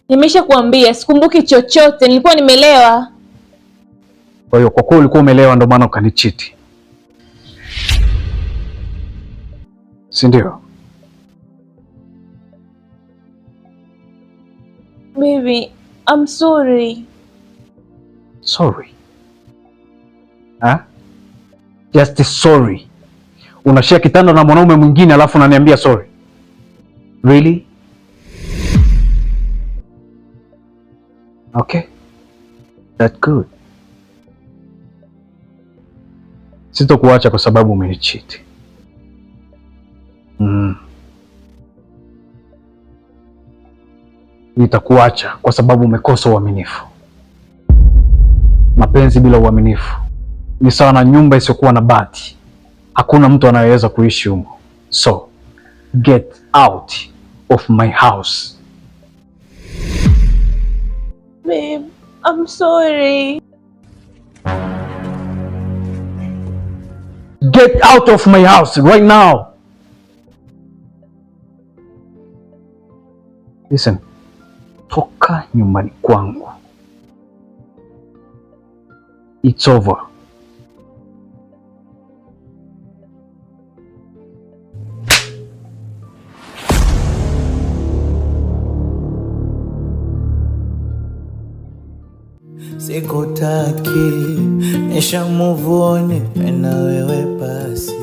Nimesha kuambia sikumbuki chochote, nilikuwa nimelewa. Kwa hiyo kwa kuwa ulikuwa umelewa ndio maana ukanicheat, si ndio? Baby, I'm sorry. Sorry. Ha? Just sorry. Unashare kitanda na mwanaume mwingine alafu unaniambia sorry. Really? Okay. That's good. Sitokuacha kwa sababu umenicheat. Nitakuacha kwa sababu umekosa uaminifu. Mapenzi bila uaminifu ni sawa na nyumba isiyokuwa na bati. Hakuna mtu anayeweza kuishi humo. So, get out of my house. Babe, I'm sorry. Get out of my house right now. Listen, toka nyumbani kwangu. It's over. Sikutaki, nisha move on, na wewe basi.